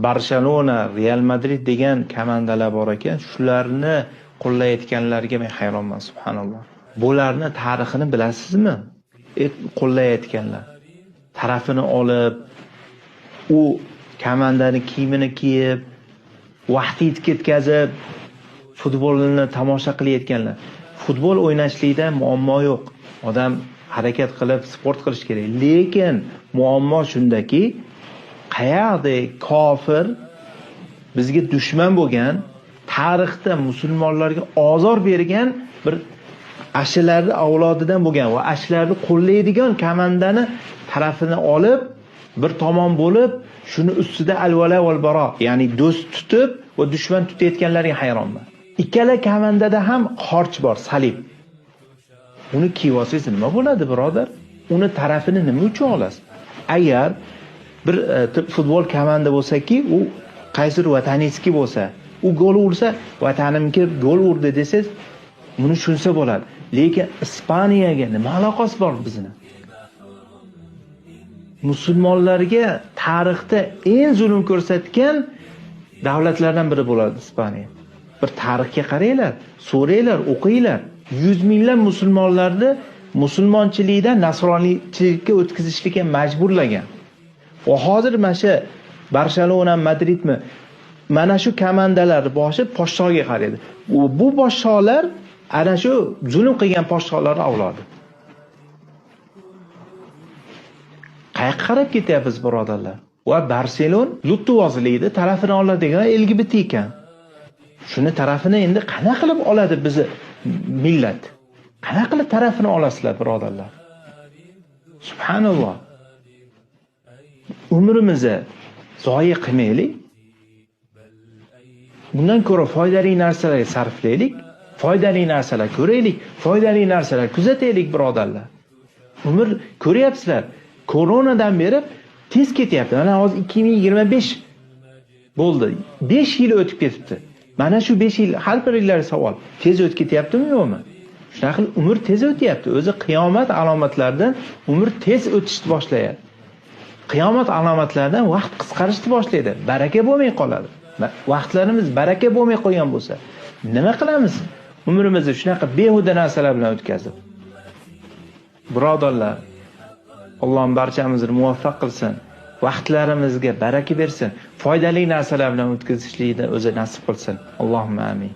Barselona, Real Madrid degan komandalar bor ekan, shularni qo'llayotganlarga men hayronman, subhanalloh. Bularni tarixini bilasizmi? Qo'llayotganlar tarafini olib, u komandani kiyimini kiyib, vaqt yetkazib futbolni tomosha qilayotganlar. Futbol o'ynashlikda muammo yo'q. Odam harakat qilib sport qilish kerak. Lekin muammo shundaki, qayerda kofir bizga dushman bo'lgan, tarixda musulmonlarga ozor bergan bir ashalarning avlodidan bo'lgan va ashalarni qo'llaydigan komandani tarafini olib, bir tomon bo'lib, shuni ustida al-vala val baro, ya'ni do'st tutib va dushman tutayotganlarga hayronman. Ikkala komandada ham xorch bor, salib. Uni kiyib olsangiz nima bo'ladi, birodar? Uni tarafini nima uchun olasiz? Agar bir futbol komanda bo'lsa-ki, u qaysidir vataniyski bo'lsa, u gol ursa, vatanimga gol urdi desangiz, buni tushunsa bo'ladi. Lekin Ispaniyaga nima aloqasi bor bizni? Musulmonlarga tarixda eng zulm ko'rsatgan davlatlardan biri bo'ladi Ispaniya. Bir tarixga qaranglar, so'ranglar, o'qinglar. 100 minglab musulmonlarni musulmonchilikdan nasroniychilikka o'tkazishlikka majburlagan. Va hozir mana shu Barselona, Madridmi, mana shu komandalar boshi podshoga qaraydi. Bu podsholar ana shu zulm qilgan podsholarning avlodi. Qayoqqa qarab ketyapmiz, birodarlar? Va Barselona Lutuvozlikni tarafini oladigan LGBT ekan. Shuni tarafini endi qana qilib oladi bizni millat? Qana qilib tarafini olasizlar, birodarlar? Subhanalloh. Umrimizni zoyi qilmaylik. Bundan ko'ra foydali narsalarga sarflaylik, foydali narsalar ko'raylik, foydali narsalar kuzataylik, birodarlar. Umr ko'ryapsizlar, koronadan beri tez ketyapti. Mana hozir 2025 bo'ldi. 5 yil o'tib ketibdi. Mana shu 5 yil har biringlar savol, tez o'tib ketyaptimi yo'qmi? Shunaqa qilib umr tez o'tyapti. O'zi qiyomat alomatlaridan umr tez o'tishni boshlaydi. Qiyomat alomatlaridan vaqt qisqarishni boshlaydi. Baraka bo'lmay qoladi. Vaqtlarimiz baraka bo'lmay qolgan bo'lsa, nima qilamiz? Umrimizni shunaqa behuda narsalar bilan o'tkazib. Birodarlar, Alloh barchamizni muvaffaq qilsin. Vaqtlarimizga baraka bersin. Foydali narsalar bilan o'tkazishlikni o'zi nasib qilsin. Allohumma amin.